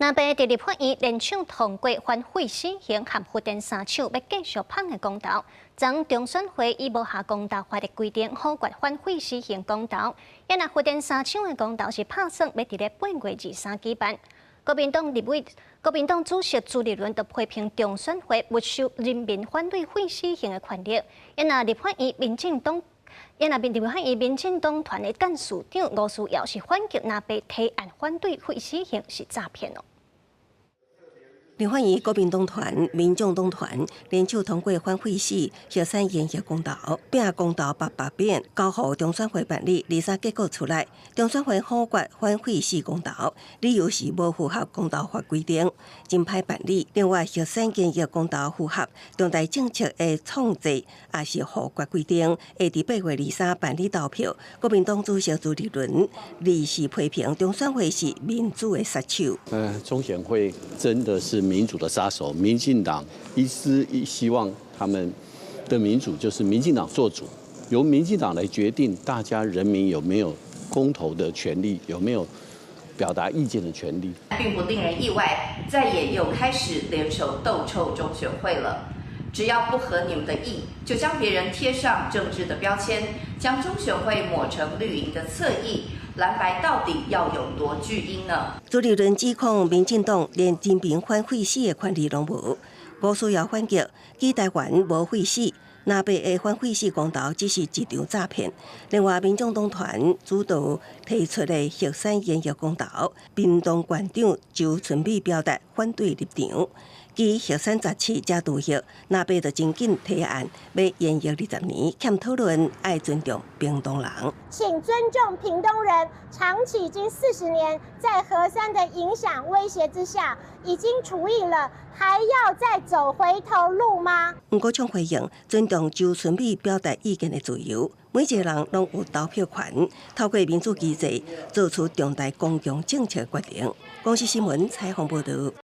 藍白佇立法院連手通過反廢死刑和核電三廠欲繼續麭的公投。昨中選會以無合公投法的規定，否決反廢死刑公投。啊若核電三廠的公投是拍算欲佇咧8月23舉辦。國民黨立委、國民黨主席朱立倫就批評中選會沒收人民反對廢死刑的權利。啊若立法院民進黨，啊若立法院民進黨團的幹事長吳思瑤是反擊藍白提案反對廢死刑是詐騙哦。立法院國民黨團、民眾黨團聯手通過反廢死核三延役公投，拼公投800遍，交予中選會辦理。23結果出來，中選會否決反廢死公投，理由是無符合公投法規定，真歹辦理。另外，核三延役公投符合重大政策的創制，也是否決規定，會佇8月23辦理投票。國民黨主席朱立倫二是批評中選會是民主的殺手。中選會真的是民主的殺手，民進黨一直希望他們的民主就是民進黨做主，由民進黨來決定大家人民有沒有公投的權利，有沒有表達意見的權利。並不令人意外，在野又開始聯手鬥臭中選會了。只要不合你們的意，就將別人貼上政治的標籤，將中選會抹成綠營的側翼。藍白到底要有多巨嬰呢？朱立倫指控民進黨連人民反廢死的權利攏無，吳思瑤反擊，舉台灣無廢死，藍白的反廢死公投只是一場詐騙。另外，民眾黨團主導提出的核三延役公投，屏東縣長周春米表達反對立場。基核三17才除役，藍白就真緊提案欲延役20年，欠討論愛尊重屏東人。請尊重屏東人，長期已經40年，在核三的影響威脅之下，已經除役了，還要再走回頭路嗎？黃國昌回應，尊重周春米表達意見的自由，每一個人攏有投票權，透過民主機制做出重大公共政策決定。公視新聞採訪報導。